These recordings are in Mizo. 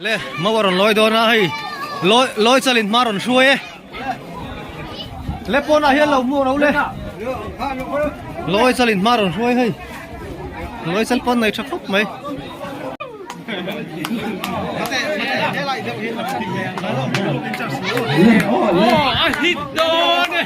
Le, mau a rawn lawi dawn a hei, lawi lawi chalin hma rawn hruai e. Le pawnah hian lo hmuh ro le. Lawi chalin hma rawn hruai hei. Lawi chal pawn nei tha khawp mai. A hit dawn e.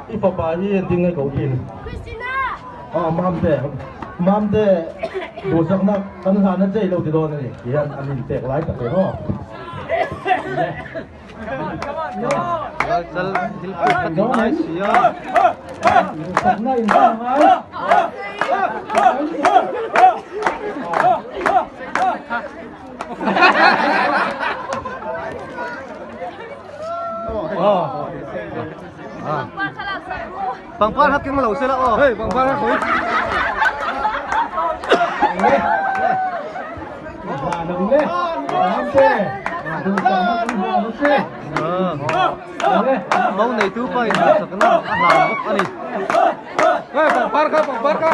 I fapa hi ding ngai ko thin. Oh mamte mamte duhsakna kan hlan a chei lo ti dawn ani hian an in pek lai tak e maw. Chal thil puk kha ti ngai si a. Duhsakna in hlan ngai. Pangpar kha keng lo se la aw. Hei pangpar kha khawi. Mau neitu pa in duhsakna a hlan bawk a ni. Hei pangpar kha pangpar kha.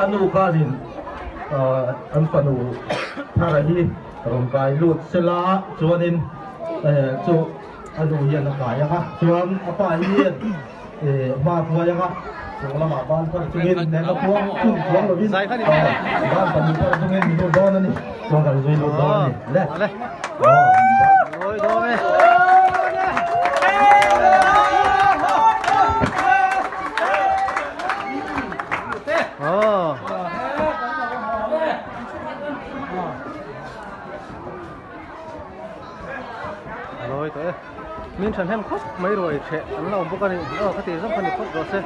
A nu khanin an fanu thara hi rawn kai lut sela chuanin chu a nu hian a kai ang a chuan a pa hian hma hruai ang a chung lamah ban phar chungin lehkha phuang chhun chuang lovin ban pahnih phar chungin min lut dawn a ni chuan kan zui lut dawn a ni le Lawi tawh e. Min than hem khawp mai ruai hreh an la awm bawk a ni. Aw ka tih zawng kha ni phawt rawh se.